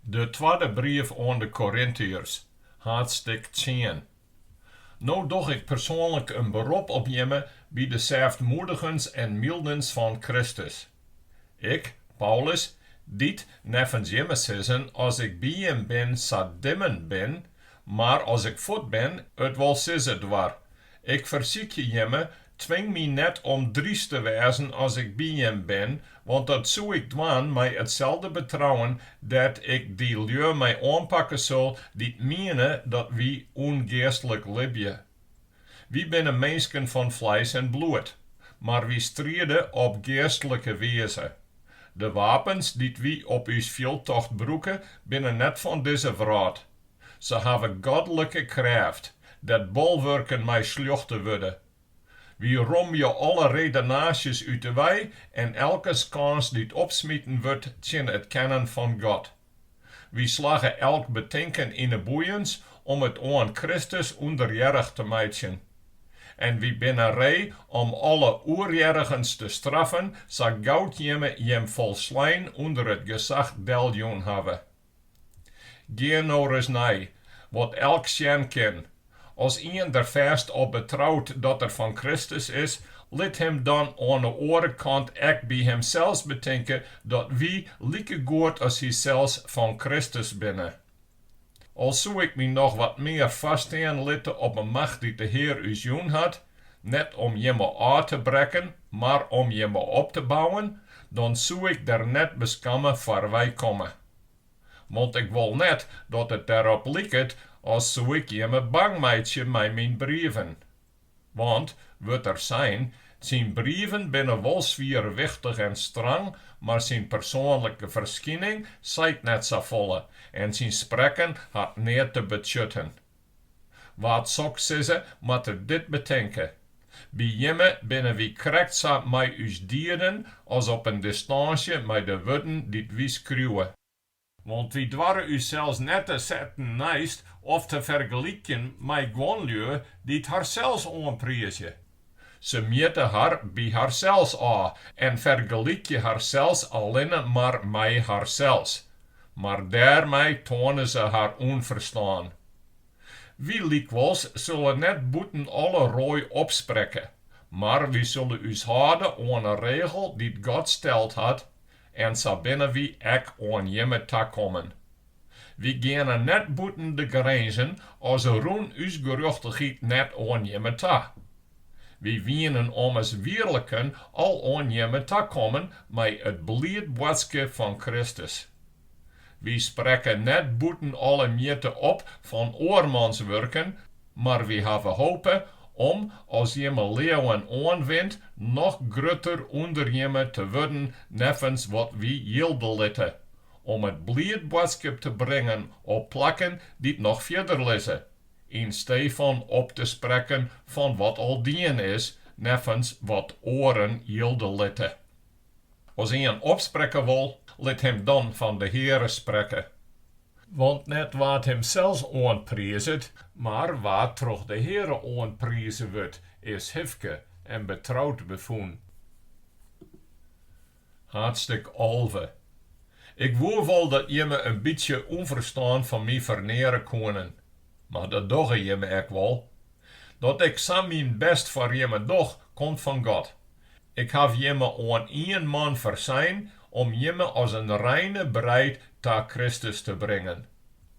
De twadde brief oan de Korintiërs, haadstik tsien. No doch ik persoanlik in berop op jimme by de sêftmoedigens en myldens fan Kristus. Ik, Paulus, dy't, neffens jimme sizzen, as ik by jim bin sa dimmen bin, mar as ik fuort bin, it wol sizze doar, Ik fersykje jimme, twing my net om dryst te wêzen as ik by jim bin, want dat soe ik dwaan mei itselde betrouwen dêr't ik dy lju mei oanpakke sil dy't miene dat wy ûngeastlik libje. Wy binne minsken fan fleis en bloed, mar wy stride op geastlike wize. De wapens dy't wy op ús fjildtocht brûke, binne net fan dizze wrâld. Se hawwe godlike krêft, dêr't bolwurken mei sljochte wurde. Wy romje alle redenaasjes út 'e wei en elke skâns dy't opsmiten wurdt tsjin it kennen fan God. Wy slagge elk betinken yn 'e boeiens om it oan Kristus ûnderhearrich te meitsjen. En wy binne ree om alle oerhearrigens te straffen sa gau't jimme jim folslein ûnder it gesach deljûn hawwe. Gean no ris nei, wat elk sjen kin. As ien der fêst op betrout dat er fan Kristus is, lit him dan oan 'e oare kant ek by himsels betinke dat wy likegoed as hysels fan Kristus binne. Al soe ik my noch wat mear foarstean litte op 'e macht dy't de Hear ús jûn hat, net om jimme ôf te brekken, mar om jimme op te bouwen, dan soe ik der net beskamme foarwei komme. Want ik wol net dat it derop liket as soe ik jimme bang meitsje mei myn brieven. Want, wurdt der sein, syn brieven binne wol swierwichtich en strang, mar syn persoanlike ferskining seit net safolle en syn sprekken hat neat te betsjutten. Wa't soks sizze, moat er dit betinke, By jimme binne wy krekt sa mei ús dieden as op in distânsje mei de wurden dy't wy skriuwe. Want wy doare ússels net te setten neist of te fergelykjen mei guon lju dy't harsels oanpriizje. Se mjitte har by harsels ôf en fergelykje harsels allinne mar mei harsels, mar dêrmei toane se har ûnferstân. Wy lykwols sille net bûten alle roai opsprekke, mar wy sille ús hâlde oan 'e regel dy't God steld hat, en sa binne wy ek oan jimme takommen. Wy geane net bûten de grinzen as rûn ús gerjochtichheid net oan jimme ta. Wy wienen ommers wierliken al oan jimme takommen mei it bliid boadskip fan Kristus. Wy sprekke net bûten alle mjitte op fan oarmans wurken, mar wy hawwe hope om, as jimme leauwen oanwint, noch grutter ûnder jimme te wurden neffens wat wy jilde litte, om it bliid boadskip te bringen op plakken dy't noch fierder lizze, yn stee fan op te sprekken fan wat al dien is, neffens wat oaren jilde litte. As ien opsprekke wol, lit him dan fan de Heare sprekke. Want net wa't himsels oanpriizet, mar wa't troch de Heare oanprize wurdt, is hifke en betroud befûn. Haadstik 11. Ik woe wol dat jimme in bytsje ûnferstân fan my ferneare koenen, mar dat dogge jimme ek wol. Dat ik sa myn bêst foar jimme doch, komt fan God. Ik haw jimme oan ien man fersein om jimme as in reine breid ta Kristus te bringen.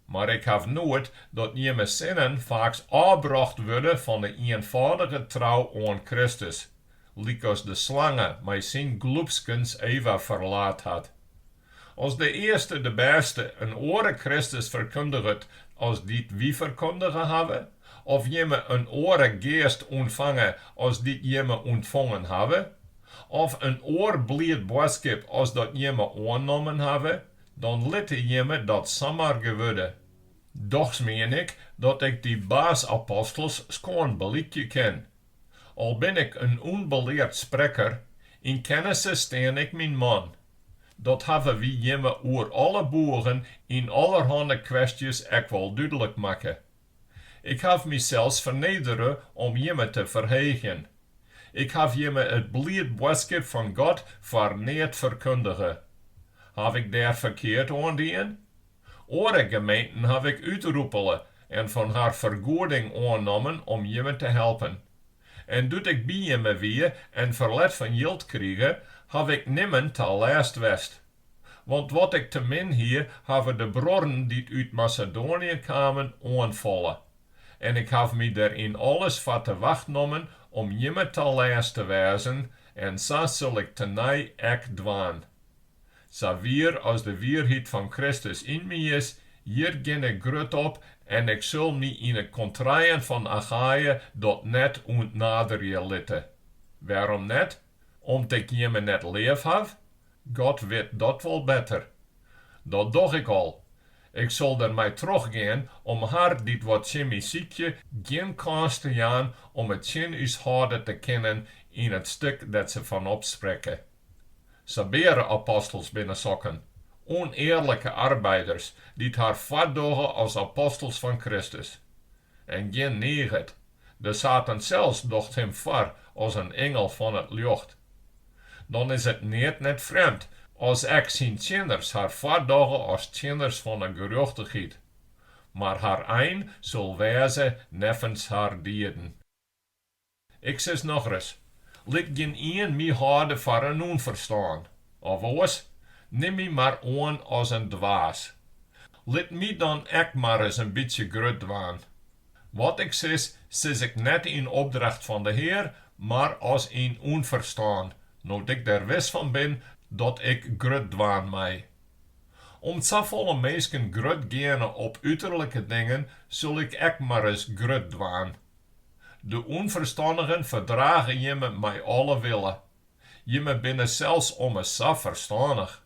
Mar ik haw noed dat jimme sinnen faaks ôfbrocht wurde fan 'e ienfâldige trou oan Kristus, lykas de slange mei syn glûpskens Eva ferlaat hat. As de earste de bêste in oare Kristus ferkundiget as dy't wy ferkundige hawwe, of jimme in oare geast ûntfange as dy't jimme ûntfongen hawwe, of in oar bliid boadskip as dat jimme oannommen hawwe, dan litte jimme dat samar gewurde. Dochs mien ik dat ik dy baasapostels skoan belykje kin. Al bin ik in ûnbeleard sprekker, yn kennisse stean ik myn man. Dat hawwe wy jimme oer alle boegen yn allerhanne kwestjes ek wol dúdlik makke. Ik haw mysels fernedere om jimme te ferheegjen. Ik haw jimme it bliid boadskip fan God foar neat ferkundige. Haw ik dêr ferkeard oan dien? Oare gemeenten haw ik útrûpele en fan har fergoeding oannommen om jimme te helpen. En doe't ik by jimme wie en ferlet fan jild krige, haw ik nimmen ta lêst west. Want wat ik te min hie, hawwe de bruorren dy't út Masedoanië kamen oanfolle. En ik haw my der yn alles foar te wacht nommen om jimme ta lêst te wêzen, en sa sil ik tenei ek dwaan. Sa wier as de wierheid fan Kristus yn my is, hjir gean ik grut op en ik sil my yn 'e kontreien fan Achaje dat net ûntnaderje litte. Wêrom net? Om't ik jimme net leaf haw? God wit dat wol better. Dat doch ik al. Ik sil der mei trochgean om har dy't wat tsjin my sykje gjin kâns te jaan om it tsjin ús hâlde te kinnen yn it stik dêr't se fan opsprekke. Sabeare apostels binne sokken, ûnearlike arbeiders dy't har foardogge as apostels fan Kristus. En gjin niget, de satan sels docht him foar as in ingel fan it ljocht. Dan is it neat net frjemd as ek syn tsjinners har foardogge as tsjinners fan 'e gerjochtichheid. Mar har ein sil wêze neffens har dieden. Ik sis nochris, lit gjinien my hâlde foar in ûnferstân, of oars, nim my mar oan as in dwaas. Lit my dan ek mar ris in bytsje grut dwaan. Wat ik sis, sis ik net yn opdracht fan de Hear, mar as yn ûnferstân, no't ik der wis fan bin dat ik grut dwaan mei. Om't safolle minsken grut geane op uterlike dingen, sil ik ek mar ris grut dwaan. De ûnferstannigen ferdrage jimme mei alle wille. Jimme binne sels ommers sa ferstannich.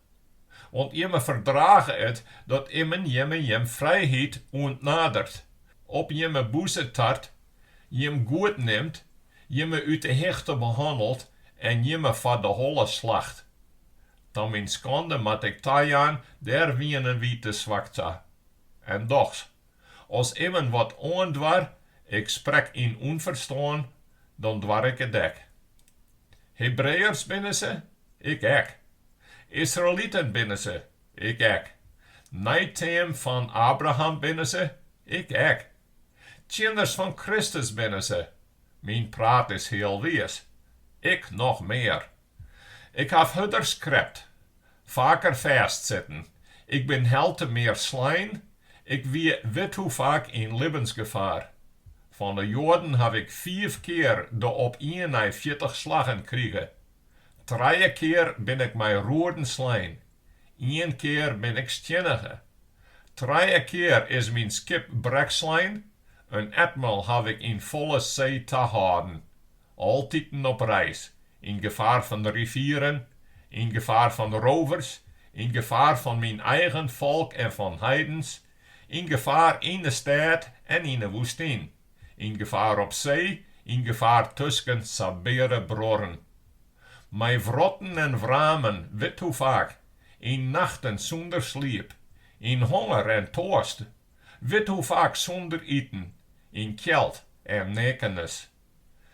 Want jimme ferdrage it dat immen jimme jim frijheid ûntnadert, op jimme bûse tart, jim goed nimt, jimme út 'e hichte behannelt en jimme foar de holle slacht. Ta myn skande moat ik tajaan, dêr wienen wy te swak ta. En dochs, as immen wat oandoar, ik sprek yn ûnferstân, dan doar ik it ek. Hebreeërs binne se? Ik ek. Israeliten binne se? Ik ek. Neiteam fan Abraham binne se? Ik ek. Tsjinners fan Kristus binne se? Myn praat is healwiis. Ik noch mear. Ik haw hurder skrept, faker fêstsitten, ik bin helte mear slein, ik wie withoefaak yn libbensgefaar. Fan de Joaden haw ik fiif kear de op ien nei 40 slaggen krige. Trije kear bin ik mei roeden slein, ien kear bin ik stiennige. Trije kear is myn skip brekslein, in etmal haw ik yn folle see tahâlden. Altiten op reis, yn gefaar fan rivieren, yn gefaar fan rovers, yn gefaar fan myn eigen folk en fan heidens, yn gefaar yn de stêd en yn 'e woestyn, yn gefaar op see, yn gefaar tusken sabeare bruorren. Mei wrotten en wramen, withoefaak, yn nachten sûnder sliep, yn honger en toarst, withoefaak sûnder iten, yn kjeld en neakenens.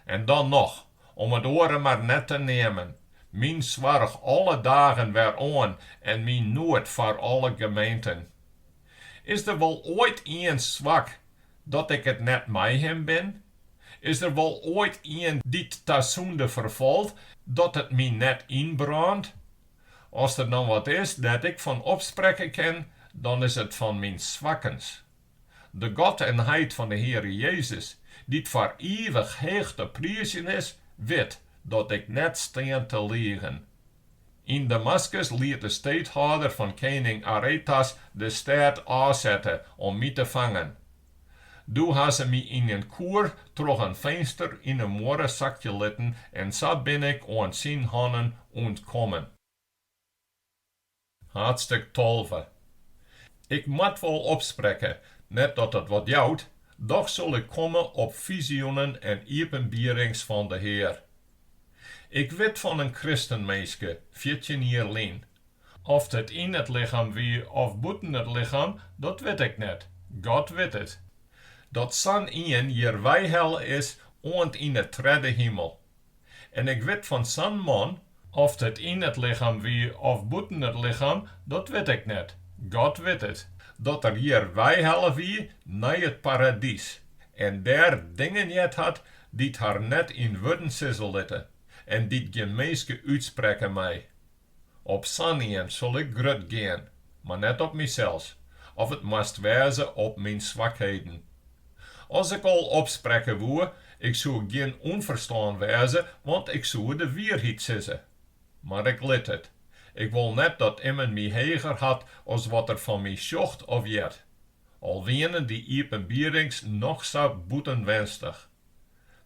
En dan noch, om it oare mar net te neamen, myn soarch alle dagen wer oan en myn noed foar alle gemeenten. Is der wol oait ien swak dat ik it net mei him bin? Is der wol oait ien dy't ta sûnde ferfalt dat it my net ynbrânt? As der dan wat is dêr't ik fan opsprekke kin, dan is it fan myn swakkens. De God en Heit fan de Heare Jezus, dy't foar ivich heech te priizjen is, wit dat ik net stean te ligen. Yn Damaskus liet de steedhâlder fan kening Aretas de stêd ôfsette om my te fangen. Doe ha se my yn in koer troch in finster yn 'e muorre sakje litten en sa bin ik oan syn hannen ûntkommen. Haadstik 12. Ik moat wol opsprekke, net dat it wat jout, dochs sil ik komme op fizioenen en iepenbierings fan de Hear. Ik wit fan in kristenminske, 14 jier lyn. Oft it yn it lichem wie of bûten it lichem, dat wit ik net, God wit it. Dat sa'n ien hjir weihelle is oant yn 'e tredde himel. En ik wit fan sa'n man, oft it yn it lichem wie of bûten it lichem, dat wit ik net. God wit it, dat er hjir weihelle wie nei it paradys en dêr dingen heard hat dy't har net yn wurden sizze litte en dy't gjin minske útsprekke mei. Op sa'n ien sil ik grut gean, mar net op mysels, of it moast wêze op myn swakheden. As ik al opsprekke woe, ik soe gjin ûnferstân wêze, want ik soe de wierheid sizze. Mar ik lit it. Ik wol net dat immen my heger hat as wat er fan my sjocht of heart. Al wienen dy iepenbierings noch sa bûtenwenstich.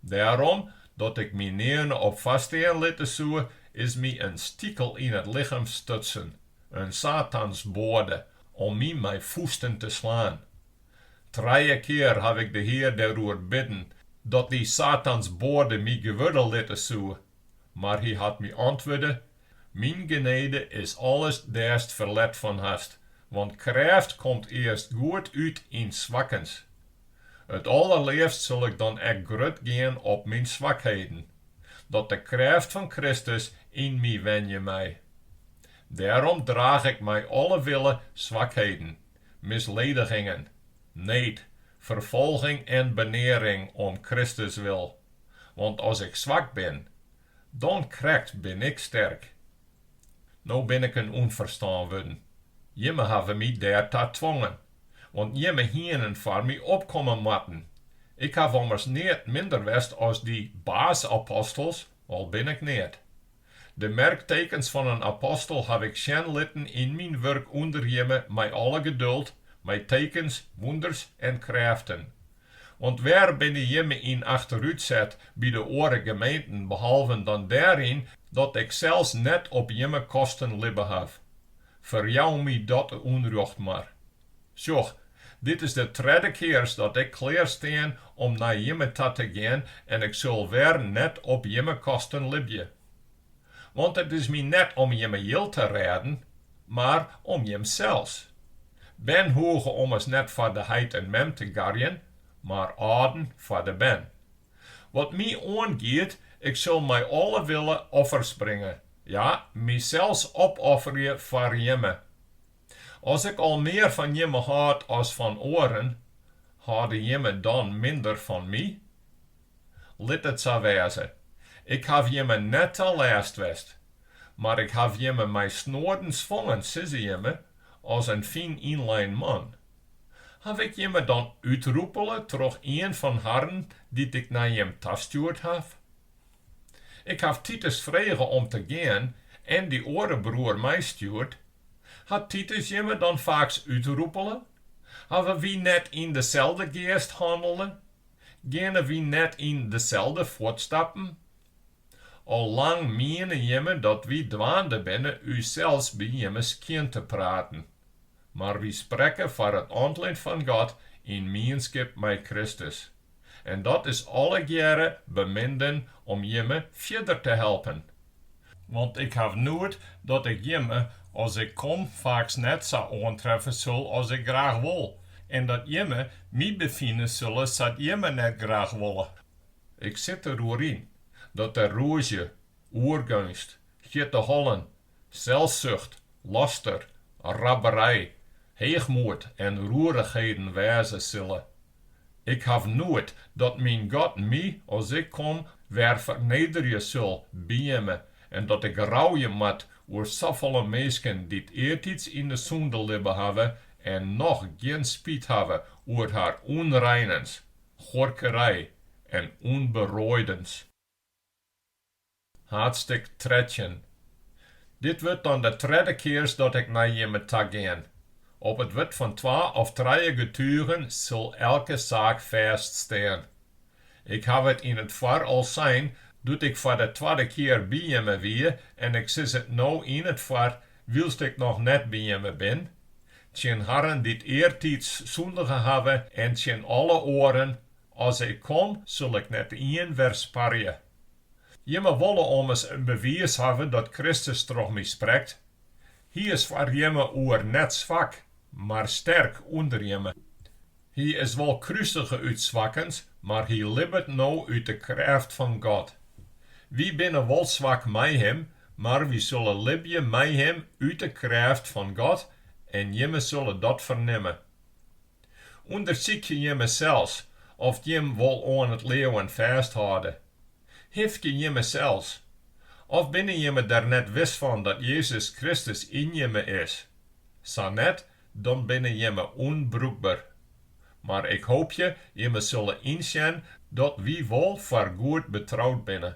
Dêrom, dat ik my nearne op foarstean litte soe, is my in stikel yn it lichem stutsen, in satansboade, om my mei fûsten te slaan. Trije kear haw ik de Hear dêroer bidden, dat dy satansboade my gewurde litte soe. Mar hy hat my antwurde, Myn genede is alles dêrst ferlet fan hast, want krêft komt earst goed út yn swakkens. It allerleafst sil ik dan ek grut gean op myn swakheden, dat de krêft fan Kristus yn my wenje mei. Dêrom draach ik mei alle wille swakheden, misledigingen, need, ferfolging en benearing om Kristus wil. Want as ik swak bin, dan krekt bin ik sterk. No bin ik in ûnferstân wurden. Jimme hawwe my dêrta twongen, want jimme hienen foar my opkomme moatten. Ik haw ommers neat minder west as dy baasapostels, al bin ik neat. De merktekens fan in apostel haw ik sjen litten yn myn wurk ûnder jimme mei alle geduld, mei tekens, wûnders en krêften. Want wêr binne jimme yn achterútset by de oare gemeenten behalven dan dêryn dat ik sels net op jimme kosten libbe haw? Ferjou my dat ûnrjocht mar. Sjoch, dit is de tredde kears dat ik klear stean om nei jimme ta te gean en ik sil wer net op jimme kosten libje. Want it is my net om jimme jild te rêden, mar om jimsels. Bern hoege ommers net foar de heit en mem te garjen, mar âlden foar de bern. Wat my oangiet, ik sil mei alle wille offers bringe, ja, mysels opofferje foar jimme. As ik al mear fan jimme hâld as fan oaren, hâlde jimme dan minder fan my? Lit it sa wêze. Ik haw jimme net ta lêst west. Mar ik haw jimme mei snoadens fongen, sizze jimme, as in fyn ynlein man. Haw ik jimme dan útrûpele troch ien fan harren dy't ik nei jim tastjoerd haw? Ik haw Titus frege om te gean en dy oare broer meistjoerd. Hat Titus jimme dan faaks útrûpele? Hawwe wy net yn deselde geast hannele? Geane wy net yn deselde fuotstappen? Al lang miene jimme dat wy dwaande binne ússels by jimme skjin te praten. Mar wy sprekke foar it antlit fan God yn mienskip mei Kristus. En dat is allegearre, beminden, om jimme fierder te helpen. Want ik haw noed dat ik jimme, as ik kom, faaks net sa oantreffe sil as ik graach wol, en dat jimme my befine sille sa't jimme net graach wolle. Ik sit deroer yn, dat der rûzje, oergeunst, hjitte hollen, selssucht, laster, rabberij, heechmoed en roerichheden wêze sille. Ik haw noed dat myn God my, as ik kom, wer fernederje sil by jimme en dat ik rouje moat oer safolle minsken dy't eartiids yn de sûnde libbe hawwe en noch gjin spyt hawwe oer har ûnreinens, huorkerij en ûnberoaidens. Haadstik 13. Dit wurdt dan de tredde kears dat ik nei jimme ta gean. Op it wurd fan twa of trije getugen sil elke saak fêststean. Ik haw it yn it foar al sein doe't ik foar de twadde kear by jimme wie en ik sis it no yn it foar wylst ik noch net by jimme bin, tsjin harren dy't eartiids sûndige hawwe en tsjin alle oaren, as ik kom, sil ik net ien wer sparje. Jimme wolle ommers in bewiis hawwe dat Kristus troch my sprekt. Hy is foar jimme oer net swak, mar sterk ûnder jimme. Hy is wol krusige út swakkens, mar hy libbet no út de krêft fan God. Wy binne wol swak mei him, mar wy sille libje mei him út de krêft fan God. En jimme sille dat fernimme. Undersykje jimme sels oft jim wol oan it leauwen fêsthâlde. Hifkje jimme sels. Of binne jimme der net wis fan dat Jezus Kristus yn jimme is? Sa net, dan binne jimme ûnbrûkber. Mar ik hoopje, jimme sille ynsjen dat wy wol foar goed betroud binne.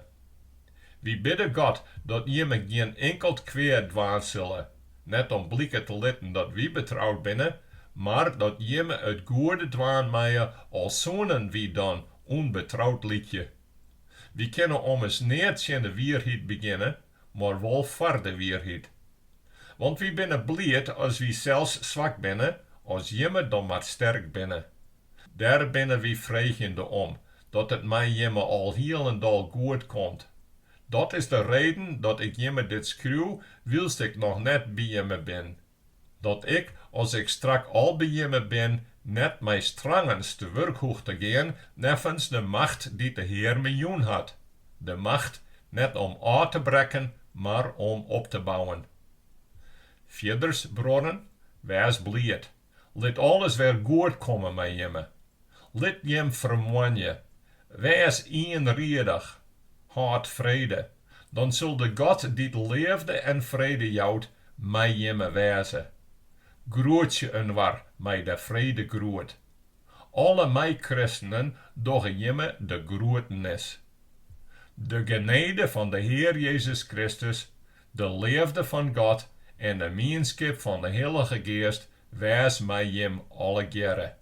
Wy bidde God dat jimme gjin inkeld kwea dwaan sille, net om blike te litten dat wy betroud binne, mar dat jimme it goede dwaan meie al soenen wy dan ûnbetroud lykje. Wy kinne ommers neat tsjin de wierheid begjinne, mar wol foar de wierheid. Want wy binne bliid as wy sels swak binne, as jimme dan mar sterk binne. Dêr binne wy freegjende om, dat it mei jimme alhielendal goed komt. Dat is de reden dat ik jimme dit skriuw wylst ik noch net by jimme bin. Dat ik, as ik strak al by jimme bin, net mei strangens te wurk hoech te gean neffens de macht dy't de Hear my jûn hat, de macht net om ôf te brekken, mar om op te bouwen. Fierders, bruorren, wês bliid. Lit alles wer goed komme mei jimme. Lit jim fermoanje. Wês ienriedich. Hâld frede. Dan sil de God dy't leafde en frede jout, mei jimme wêze. Groetsje inoar mei de fredegroet. Alle meikristenen dogge jimme de groetenis. De genede fan de Hear Jezus Kristus, de leafde fan God en de mienskip fan de Hillige Geast wês mei jim allegearre.